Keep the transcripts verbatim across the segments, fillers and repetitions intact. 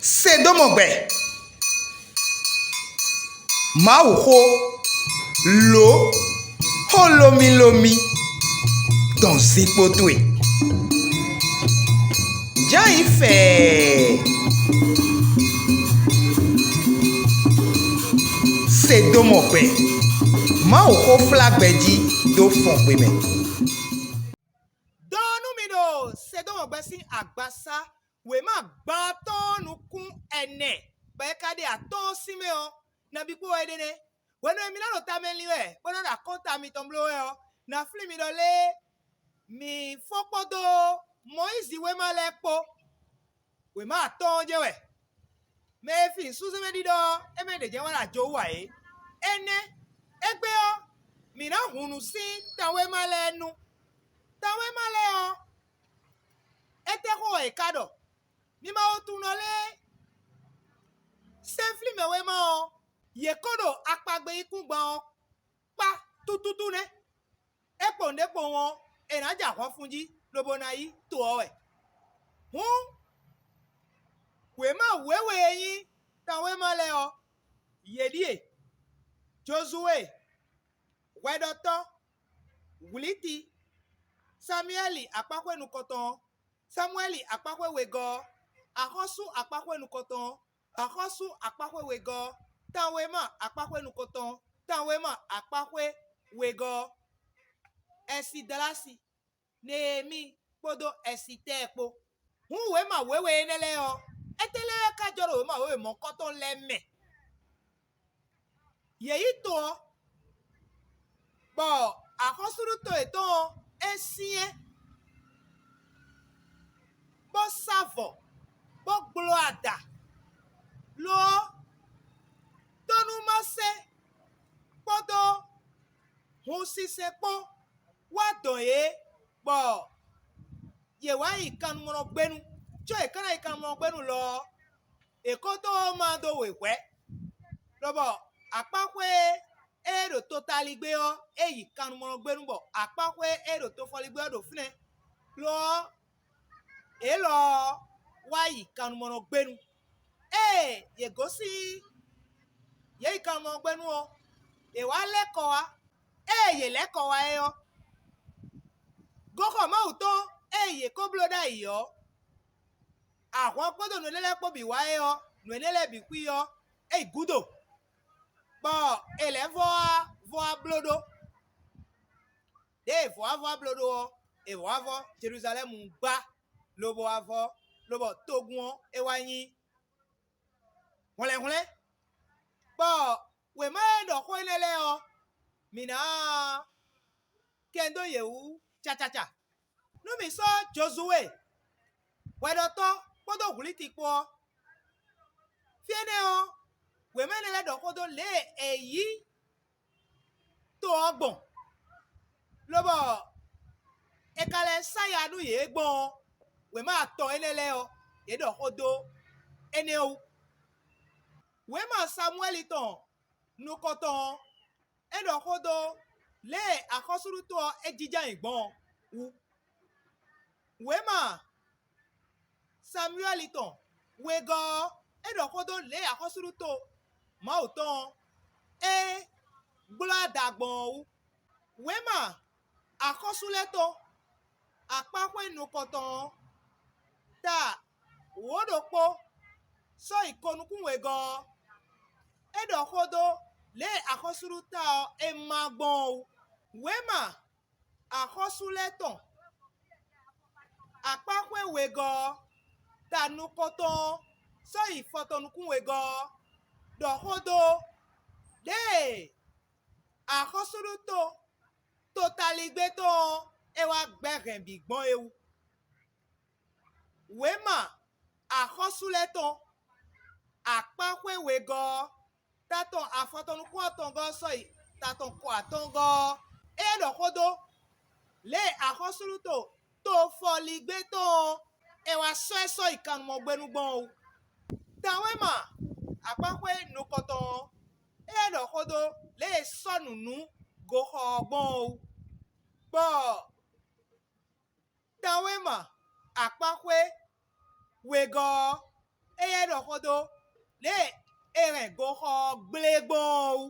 Se dó mɔ gbɛ. Mawuxó, lǒ, xó lómílómí dɔn zinkpo towe. Jǎ yi fɛɛ. Se dó mɔ gbɛ. Mawuxó flá gbɛ jí dó fɔn gbe mɛ. Dɔn nú mi ɖo Sedɔmɔgbɛ sín agbasá wěma gban atɔ́ɔ́n nukún ɛnɛ, bɔ é ka ɖe atɔ́ɔ́n sín mɛ ɔ́, nabí kpó wɛ é ɖe nɛ́. Hwenu e mi ná ɖo tamɛ lin wɛ, bó ná ɖo akɔ́nta mitɔn bló wɛ ɔ́, na flín mi ɖɔ lé mǐ fɔ́n kpódó Mɔyízi wěma lɛ́ɛ kpó. Wěma atɔ́ɔ́n jɛ́n wɛ. Mɛ e fin súnzɛ́nmɛ ɖiɖɔ ɔ́, é mɛ ɖě jɛ́n wá ɖo ajo wú ǎ é. Énɛ́, égbé ɔ́, mǐ ná hun nǔ sín tawéma lɛ́ɛ nu. Tawéma lɛ́ɛ ɔ́, étɛ́ xó wɛ è ka ɖɔ? Mi ma wo tunwun ɖɔ lé sɛ́nflímɛ wéma ɔ́, yě kó ɖo akpagbe yíkúngban ɔ́ kpá tútútú nɛ́. É kpo nǔɖé kpowun ɔ́, è nǎ jɛ ahwanfún jí lobo ná yí to ɔ́ wɛ. Hǔn, wěma wěwe e nyí tawéma lɛ́ɛ ɔ́, yě ɖíe: Jozuwée, hwɛɖɔtɔ́, wlǐti, Samuɛ́li akpáxwé nukɔntɔn ɔ́, Samuɛ́li akpáxwé wegɔ́ ɔ́, axɔ́sú akpáxwé nukɔntɔn ɔ́, axɔ́sú akpáxwé wegɔ́ ɔ́, tanwéma akpáxwé nukɔntɔn ɔ́, tanwéma akpáxwé wegɔ́ ɔ́, Ɛsidalási, Neemíi kpódó Ɛsitɛ́ɛ kpó. Hǔn wěma wěwe énɛ́ lɛ́ɛ ɔ́, étɛ́ lɛ́ɛ wɛ ka jɔ ɖo wěma wěwe mɔ̌kɔtɔn lɛ́ɛ mɛ? Yě yi to ɔ́, bɔ axɔ́súɖuto yětɔn ɔ́, é syɛ́n, bó sá vɔ̌, bó gbló ada. Lo ɔ́, tónúmɔsɛ́n kpódó hunsisɛn kpó wá dɔn yě, bɔ yě wá yi kannumɔnɔgbénu. Có yě ká ná yi kannumɔnɔgbénu lɔ ɔ́, è ko dó ma dó wěhwɛ́, lobɔ akpáxwé e ɖo totaligbé ɔ́, é yi kannumɔnɔgbénu, bɔ akpáxwé e ɖo tofɔligbé ɔ́ ɖo fínɛ́. Lo ɔ́, élɔ́ ɔ́ wá yi kannumɔnɔgbénu. Ée yě gosín yě yi kannumɔnɔgbénu ɔ́, yě wá lɛ́ kɔ wá. Ée yě lɛ́ kɔ wá é ɔ́, goxɔ Mawu tɔn e yě ko bló ɖ'ayǐ ɔ́, ahwan kpódó nǔ énɛ́ lɛ́ɛ kpó bǐ wá é ɔ́, nǔ énɛ́ lɛ́ɛ bǐ xwí ɔ́, é yi gúdo, bɔ è lɛ̌ vɔ́ wá vɔ́ wá bló ɖó. Đěe è vɔ̌ wá vɔ́ wá bló ɖó ɔ́, è vɔ̌ wá vɔ́ Jeluzalɛ́mu gbá, lobo wá vɔ́, lobɔ togun ɔ́ é wá nyí hwlɛ̌nhwlɛ́n. Bɔ wěma e ɖɔ xó énɛ́ lɛ́ɛ ɔ́, mǐ ná kɛn dó yě wú cacaca. Nú mǐ sɔ́ Jozuwe, hwɛɖɔtɔ́ kpódó wlǐti kpó ɔ́, fí énɛ́ ɔ́, wěma énɛ́ lɛ́ɛ ɖɔ xó dó lě e è yí to ɔ́ gbɔn, lobɔ è ka lɛ́ sá ya nú yě gbɔn ɔ́, wěma atɔn énɛ́ lɛ́ɛ ɔ́, yě ɖɔ xó dó énɛ́ wú. Wěma Samuwɛ́li tɔn nukɔntɔn ɔ́, é ɖɔ xó dó lě e axɔ́súɖuto ɔ́ é jínjɔ́n ayǐ gbɔn ɔ́ wú. Wěma Samuwɛ́li tɔn wegɔ́ ɔ́, é ɖɔ xó dó lě e axɔ́súɖuto Mawu tɔn ɔ́, é gbló ada gbɔn ɔ́ wú. Wěma axɔ́sú lɛ́ɛ tɔn akpáxwé nukɔntɔn ɔ́, ta wǒ ɖokpó sɔ́ yi ko nukún wegɔ́ ɔ́, é ɖɔ xó dó lě e axɔ́súɖuta ɔ́ é má gbɔn ɔ́ wú. Wěma axɔ́sú lɛ́ɛ tɔn akpáxwé wegɔ́ ɔ́, ta nukɔntɔn ɔ́ sɔ́ yi fɔtɔn nukún wegɔ́ ɔ́, ɖɔ xó dó ɖěe axɔ́súɖuto totaligbé tɔn ɔ́ é wá gbɛ́ hɛn bǐ gbɔn é wú. Wěma axɔ́sú lɛ́ɛ tɔn akpáxwé wegɔ́ ɔ́, ta tɔn afɔtɔn nukún atɔngɔ́ ɔ́ sɔ́ yi ta tɔn kɔ atɔngɔ́ ɔ́, éyɛ́ ɖɔ xó dó lě e axɔ́súɖuto tofɔligbé tɔn ɔ́, è wá sɔ́ ɛ sɔ́ yi kannumɔgbénu gbɔn ɔ́ wú. Tanwéma akpáxwé nukɔntɔn ɔ́, éyɛ́ ɖɔ xó dó lě e è sɔ́ nǔ nú goxɔ ɔ́ gbɔn ɔ́ wú, bɔ tanwéma akpáxwé wegɔ́ ɔ́, éyɛ́ ɖɔ xó dó lě e è hɛn goxɔ ɔ́ gblé gbɔn ɔ́ wú.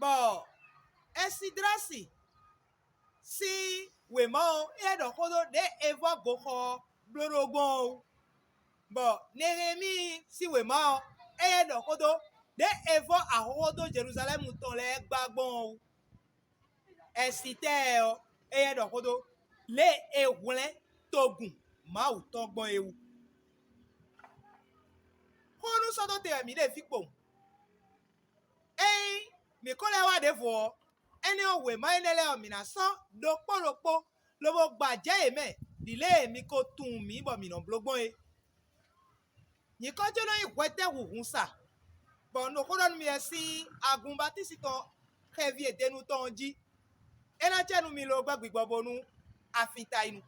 Bɔ Ɛsidrasi sín wěma ɔ́, éyɛ́ ɖɔ xó dó ɖěe è vɔ́ goxɔ ɔ́ bló ɖó gbɔn ɔ́ wú. Bɔ Nehemíi sín wěma ɔ́, éyɛ́ ɖɔ xó dó ɖěe è vɔ́ axɔ́xɔ́ dó Jeluzalɛ́mu tɔn lɛ́ɛ gbá gbɔn ɔ́ wú. Ɛsitɛ́ɛ ɔ́, éyɛ́ ɖɔ xó dó lě e è hwlɛ́n togun Mawu tɔn gbɔn é wú. Xó nú sɔ́ dó te wɛ mǐ ɖe fí kpowun. Ényí mǐ ko lɛ́ wá ɖěvo ɔ́, énɛ́ ɔ́, wěma énɛ́ lɛ́ɛ ɔ́, mǐ ná sɔ́ ɖokpó ɖokpó lobo gbɔ ajɛ̌ yě mɛ ɖi lě e mi ko tunwun mǐ bɔ mǐ nɔ bló gbɔn é. Nyǐkɔ ce nɔ nyí hwɛtɛ́ hunhun sa, bɔ un ɖo xó ɖɔ nú mi wɛ sín agun Batísi tɔn xɛví e denu tɔn ɔ́ jí. É ná cɛ nú mi lobo gbɛ́ gbigbɔ bónú afin ta yi nu.